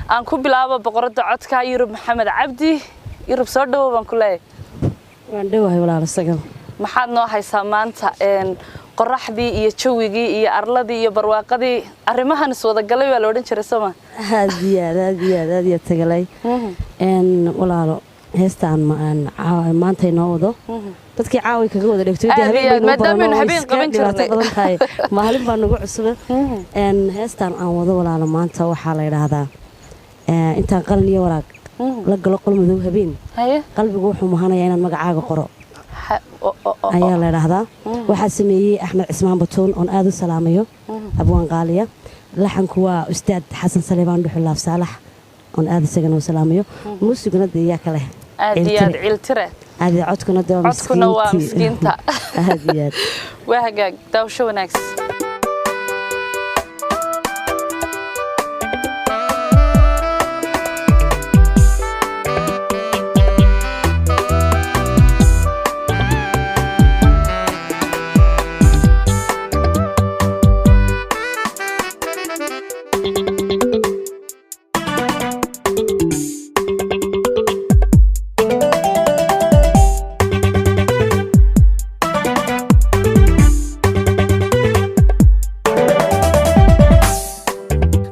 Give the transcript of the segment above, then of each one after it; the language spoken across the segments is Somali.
Aan ku bilaabo boqoradda codka, Yurub Maxamed Cabdi. Yurub, soo dhawow baan ku leeyahay. Waan dhowahay, walaalo Sagal. Maxaad noo haysaa maanta? Qoraxdii iyo jawigii iyo arladii iyo barwaaqadii, arrimahan iswadagalay baa la odhan jiray, sooma? Aad iyo aad, aad iyo aad, aad iyo tagalay. Walaalo, heestaan maanta inoo wado dadkii caaway kaga wada dhegto. Maadaamaynu habeen qaban dhibaato jirnay. Badan tahay, maalin baa nagu cusuba. Heestaan aan wado, walaalo, maanta waxaa la idhaahdaa "Intaan qalin iyo waraag la galo qol madow habeen, qalbigu wuxuu mahanayaa inaan magacaaga qoro" ayaa la idhaahdaa. Waxaa sameeyey Axmed Cismaan Batuun, oon aad u salaamayo, abwaan qaaliya. Laxanku waa Ustaad Xasan Saleebaan Dhuxulaaf Saalax, oon aad isagana u salaamayo. Muusiguna dee yaa kale? Aad iyo aad, Ciiltire. Aad iyo, codkuna dee waa Codkuna waa miskiintii. Miskiinta. Aad iyo aad. Waa hagaag, daawasho wanaagsan.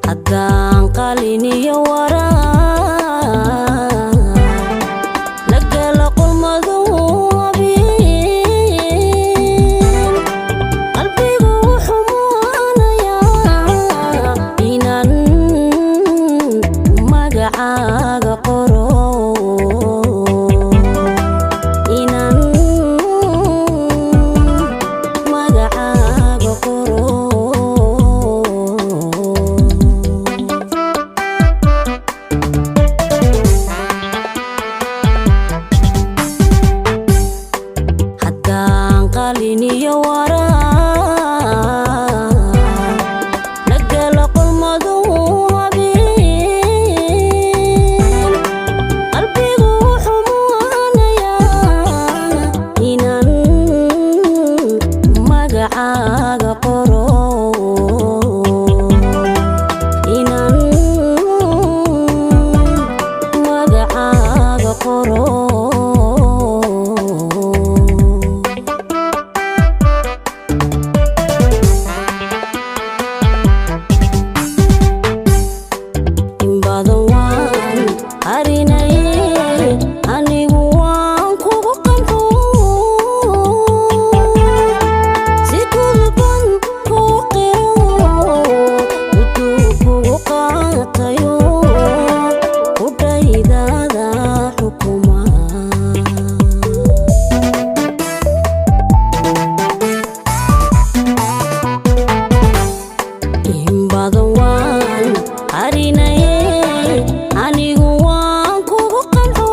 Haddaan qalin iyo waraaq la gala qolmadow habeen, qalbigu wuxuu muanayaa inaan magacaaga qoro, inaan magacaaga qoro. Haddaan qalin iyo waraaq la gala qolmadow habeen, qalbigu wuxuu muanayaa inaan magacaaga qoro, inaan magacaaga qoro. In badan waan arinaye, anigu waan kugu qanco, si gudban kuu qiro, uduu kugu qaatayo, kudhaydaada xukuma. In badan waan arinaye, anigu waan kugu qanco,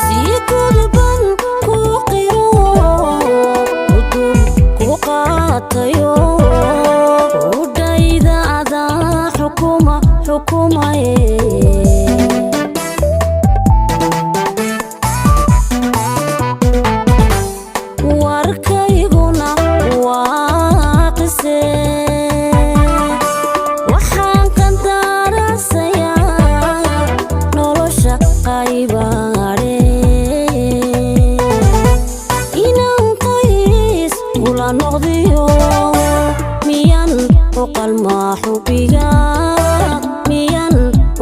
si gudban kuu qiro, udub kugu qaatayo, udhaydaada xukuma, xukumaye. Warkayguna waa qise, waxaan qandaraasayaa nolosha qaybaadhe, inaan qoys kula noqdiyo. Miyan u qalmaa xubiga? Miyan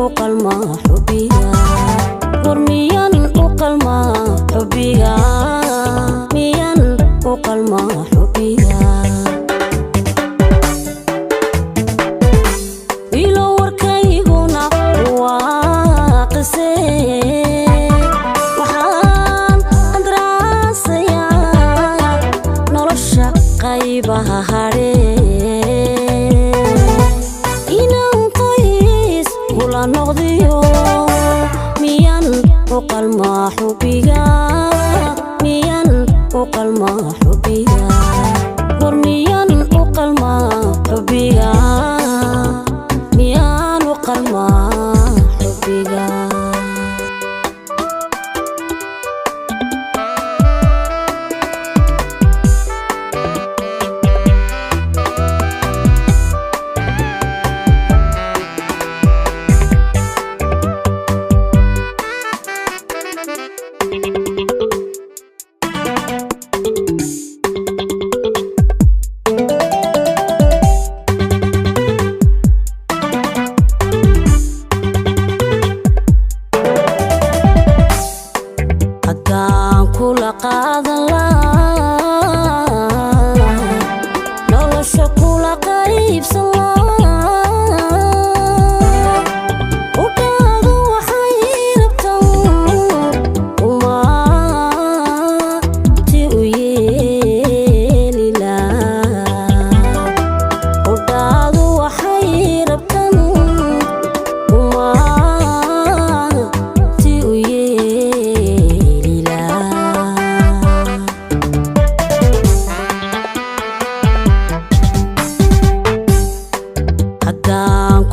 u qalmaa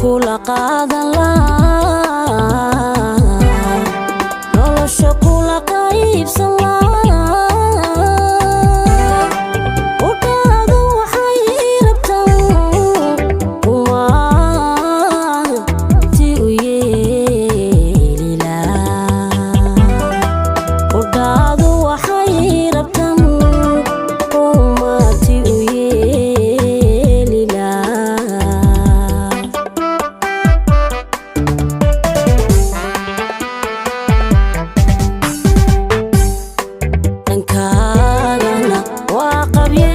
Kula qaadan lahaa, nolosha kula qaybsan lahaa. Udhaadu waxay rabtaan umaati u yeeli lahaa. Udhaadu waxay rabtaan umaati u yeeli lahaa. Dhankaagana waa qabye,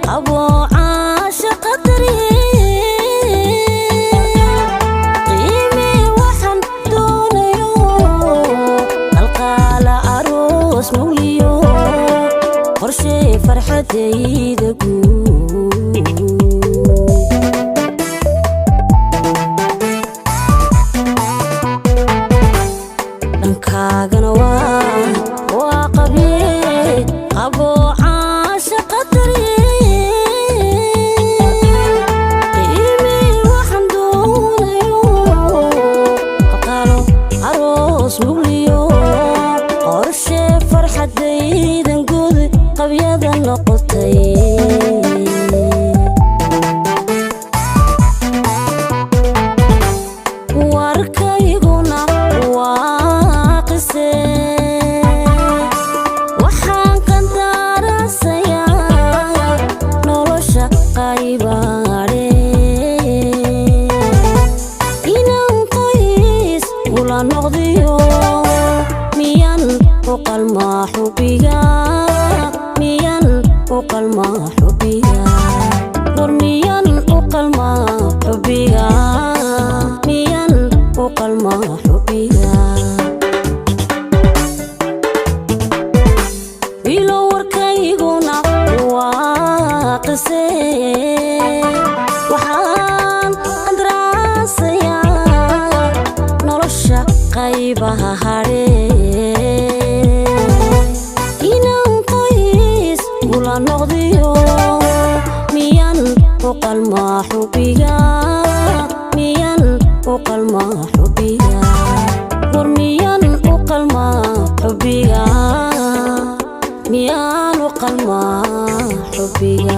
qaboo caashaqa daryeel. Qiimee waxaan doonayo, qalqaala aroos mawliyo, qorshee farxadayda guud. Dhankaagana waa qabye, qaboo caashaqa daryeel. Qiimee waxaan doonayo, qalqaalo aroos mugliyo, qorshee farxadaydan guud, qabyada noqotay. Warkayguna waa qise, waxaan qandaraasayaa nolosha qaybaadhe, inaan qoys kula noqdiyo. Miyan u qalmaa xubiga? Miyan u qalmaa xubiga? War miyan u qalmaa xubiga? Miyan u qalmaa xubiga? Wiilo, warkayguna waa qise, waxaan qandaraasayaa nolosha qaybaha hadhe, inaan qoys kula noqdiyo. Miyan u qalmaa xubiga? Miyan u qalmaa xubiga? War miyan u qalmaa xubiga? Miyaan u qalmaa xubiga?